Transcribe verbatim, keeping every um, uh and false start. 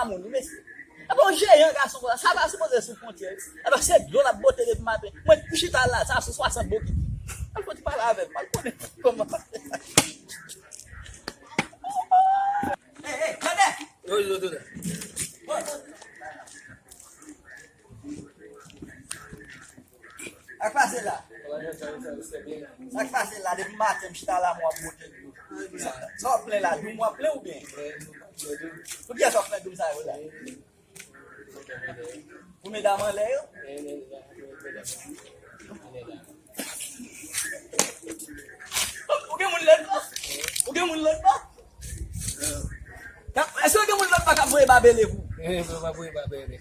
Moun, wi, mesye. Epi yon jeyan gason konsa, sa pa sipoze sou fwontyè, wi. Epi se dlo l ap bote depi maten. Mwen, m chita la, sa sou swasant bokit. Al fò ti pale avè m, al konnen kòman. Hey, hey, tande! Wi, wi, wi, wi. Sa k pase la? Sa k pase la? Depi maten, m chita la, mwen ap bote dlo. Sa, sa w ap plen la? Doum w ap plen oubyen? Pou kiyès w ap plen doum sa yo la? Pou medam anlè yo? Ou gen moun lòt bò? Ou gen moun lòt bò? Ka-, èske gen moun lòt bò k ap voye babele pou? Eh, mwen pa voye babele.